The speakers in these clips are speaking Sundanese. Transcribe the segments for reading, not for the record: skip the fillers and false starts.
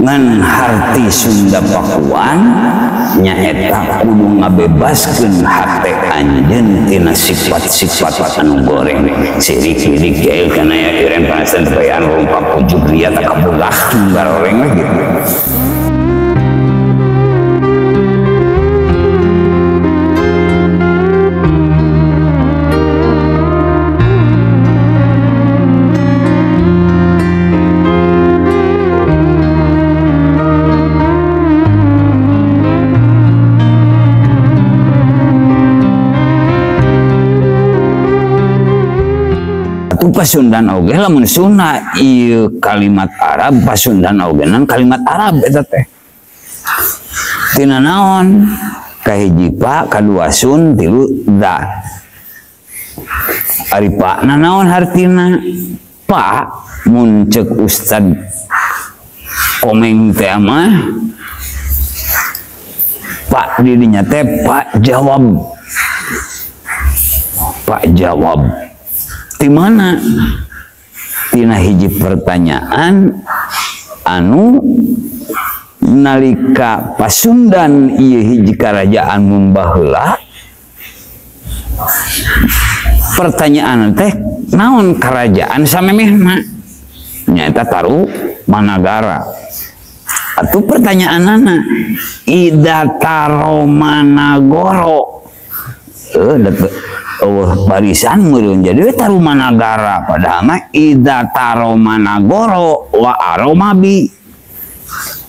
Ngan harti Sunda Pakuan nyaeta kudu ngabebaskeun hate anjeun tina sifat-sifat anu goreng sirik sirik jail kana ya iren panasan bayan rumpak ujug ria takabulah garoreng we gitu. Pasundan oge lamun Sunda ieu kalimat Arab Pasundan oge nan kalimat Arab eta teh tina naon kahiji pa kadua sun tilu da ari pa na naon hartina pa mun ceuk Ustad Komeng teh mah pak di dinya teh pak jawab pak jawab di mana tina hiji pertanyaan anu nalika Pasundan ieu hiji karajaan mun baheula pertanyaan teh naon kerajaan samemehna nyaeta Tarumanagara atuh pertanyaanana ida Tarumanagoro barisan meureun jadi Tarumanagara padahal mah ida Tarumanagoro wa aromabi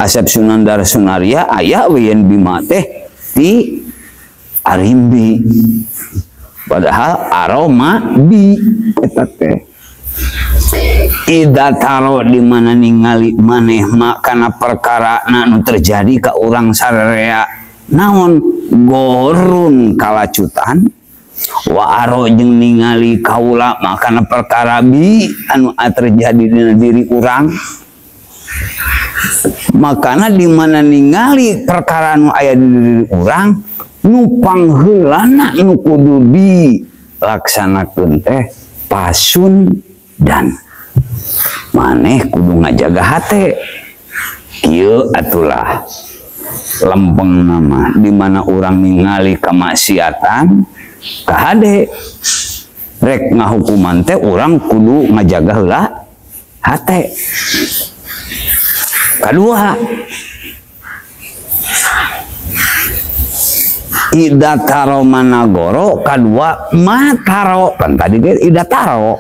Asep Sunandar Sunaria aya we yen Bima teh ti Arimbi padahal aromabi eta teh ida taro di mana ningali maneh ma kana perkara nu terjadi ka urang sararea naon gorun kalacutan wa aro jeung ningali kaula makana perkara bi anu terjadi dina diri urang makana di mana ningali perkara anu aya di diri urang nu pangheulana nu kudu dilaksanakeun teh Pasundan maneh kudu ngajaga hate kieu atulah lempeng nama di mana urang ningali kemaksiatan kahade rek ngahukuman teh urang kudu ngajaga heula hate. Kadua ida Tarumanagoro kadua mataro kan tadi ge ida taro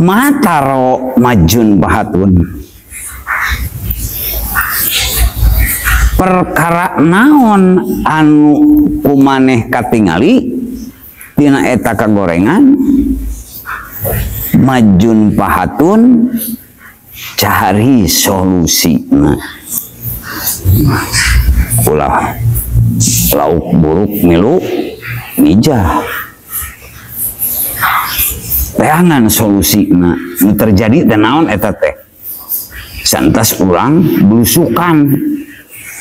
mataro majun bahatun perkara naon anu kumaneh katingali tina eta kagorengan majun pahatun cari solusina ulah lauk buruk milu mijah teangan solusina nu terjadi teh naon eta teh santas urang blusukan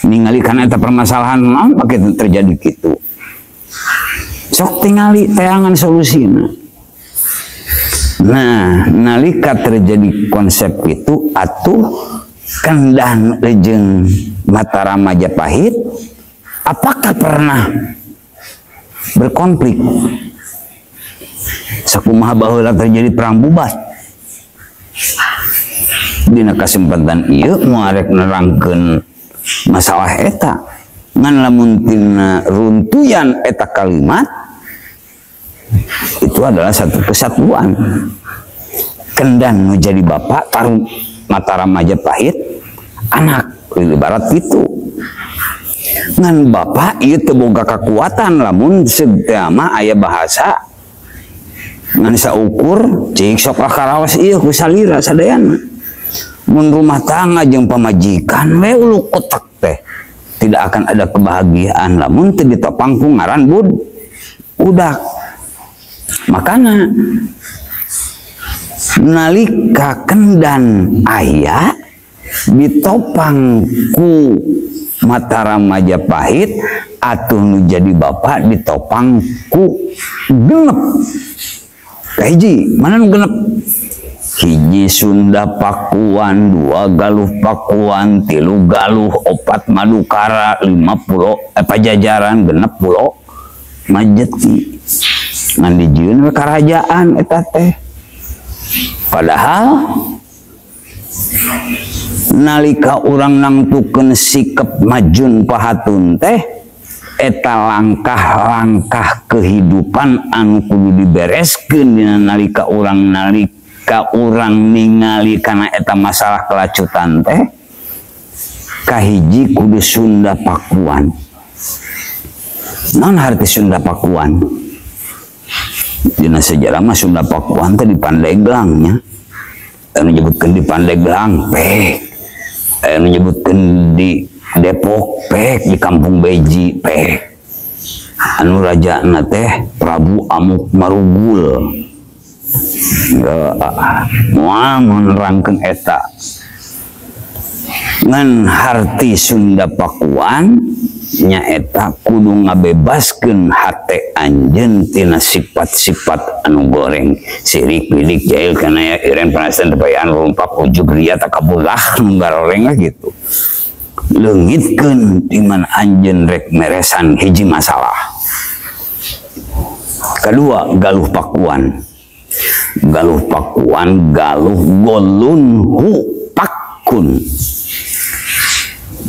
ningali kana eta permasalahan naon pake terjadi kitu sok tingali teangan solusina. Nah nalika terjadi konsep itu atuh kendan jeung Mataram Majapahit apakah pernah berkonflik sakumaha baheula terjadi perang Bubat dina kasempatan ieu moal rek nerangkeun masalah eta ngan lamun tina runtuyan eta kalimat itu adalah satu kesatuan kendan nu jadi bapak taruh Mataram Majapahit anak ibarat itu ngan bapak ieu teu boga kekuatan lamun seutama aya bahasa ngan saukur cik sok karaos ieu ku salira sadayana mun rumah tangga jeung pamajikan we ulu kotak teh tidak akan ada kebahagiaan lamun teu ditopang ku ngaran bud udak. Makana nalika kendan aya ditopang ku Mataram Majapahit atuh nu jadi bapak ditopang ku genep kahiji mana nu genep Hiji Sunda Pakuan, 2 Galuh Pakuan, 3 Galuh, 4 Madukara, 5 pulo Pajajaran, 6 pulo Majeti. Ngan dijieun we karajaan eta teh. Padahal nalika urang nangtukeun sikep majun pahatun teh eta langkah-langkah kehidupan anu kudu dibereskeun dina nalika urang ningali kana eta masalah kelacutan teh kahiji kudu Sunda Pakuan. Naon harti Sunda Pakuan? Dina sejarah mah Sunda Pakuan teh di Pandeglang nya. Anu nyebutkeun di Pandeglang pek, anu nyebutkeun di Depok pek, di Kampung Beji pek. Anu rajana teh Prabu Amuk Marugul. Moal menerangkeun eta. Ngan harti Sunda Pakuan nyaeta kudu ngabebaskeun hate anjeun tina sifat-sifat anu goreng, sirik, bidik, jahil, kana iren, panasan, tepayan, rumpak, ujug, ria, takabur lah nu garoreng lah gitu. Leungitkeun di mana anjeun rek meresan hiji masalah. Kedua, Galuh Pakuan. Galuh Pakuan, galuh golun hu pakun.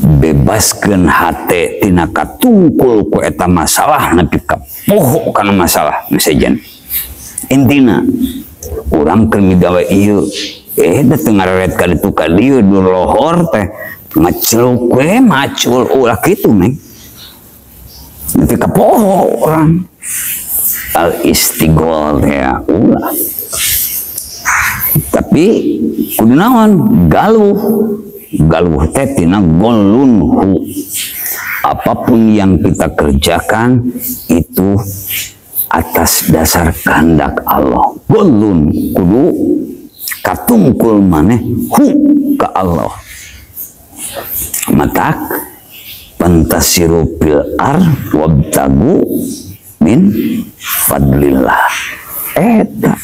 Bebaskeun hate tina katungkul ku eta masalah nepi ka poho kana masalah nu sejen. Intina urang keur migawe ieu da teu ngareret ka ditu ka dieu du lohor teh ngaceluk we macul ulah kitu neng. Nepi ka poho urang. Al istighol teh ulah. Tapi kudu naon? Galuh. Galuh teh tina golun hu. Apapun yang kita kerjakan itu atas dasar kehendak Allah. Golun kudu katungkul maneh hu ka Allah. Matak pantasiru fil ar wabtagu min fadlillah. Eta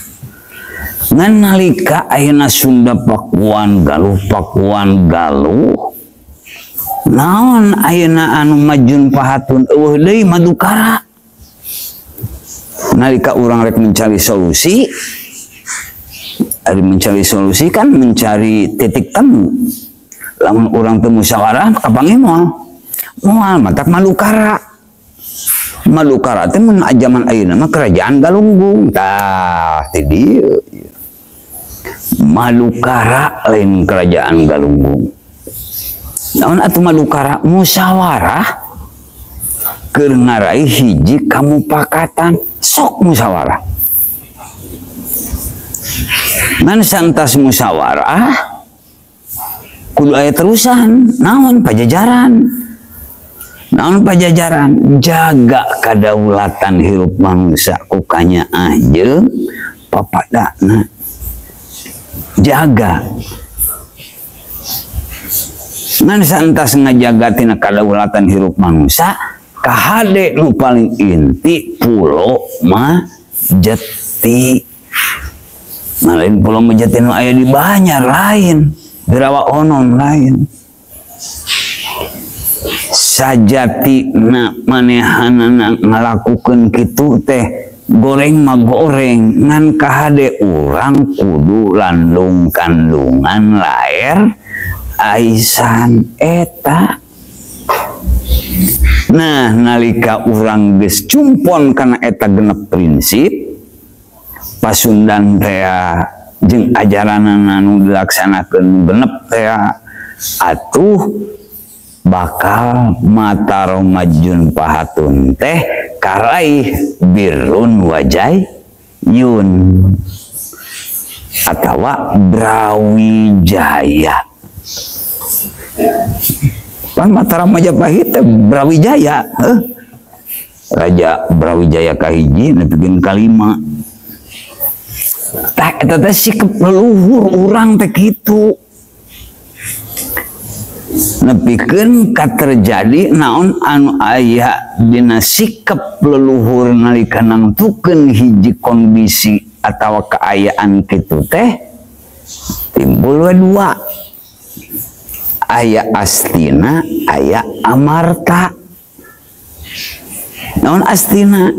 ngan nalika ayeuna Sunda Pakuan, Galuh Pakuan, Galuh naon ayeuna anu majun pahatun eueuh deui Madukara. Nalika urang rek mencari solusi, ari mencari solusi kan mencari titik temu. Lamun urang teu musyawarah kapanggih moal. Moal matak Madukara. Madukara teh mun jaman ayeuna mah kerajaan Galunggung. Tah ti dieu. Madukara lain kerajaan Galunggung. Naon atuh Madukara? Musyawarah keur ngaraih hiji kamupakatan, sok musyawarah. Ngan santas musyawarah kudu aya terusan, naon Pajajaran. Naon Pajajaran? Jaga kadaulatan hirup manusia ku kanyaah jeung papadana. Jaga. Ngan santas ngajaga tina kadaulatan hirup manusia, kahade nu paling inti Pulo Majeti. Nah, lain Pulo Majeti nu aya di Banjar lain, di Rawa Onon lain. Sajatina manehanana ngalakukeun kitu teh goreng mah goreng, ngan kahade urang kudu landung kandungan laer aisan eta. Nah, nalika urang geus cumpon kana eta genep prinsip Pasundan teh jeung ajaranana nu dilaksanakeun genep teh atuh bakal Mataram majun pahatun teh karaih birrun wajai yun atawa Brawijaya. Pan Mataram Majapahit teh Brawijaya, Raja Brawijaya kahiji nepikeun kalima. Tah eta teh sikap leluhur urang teh kitu. Nepikeun ka terjadi naon anu aya dina sikap leluhur nalika nangtukeun hiji kondisi atawa kaayaan kitu teh Timbul we dua. Aya Astina, aya Amarta. Naon Astina?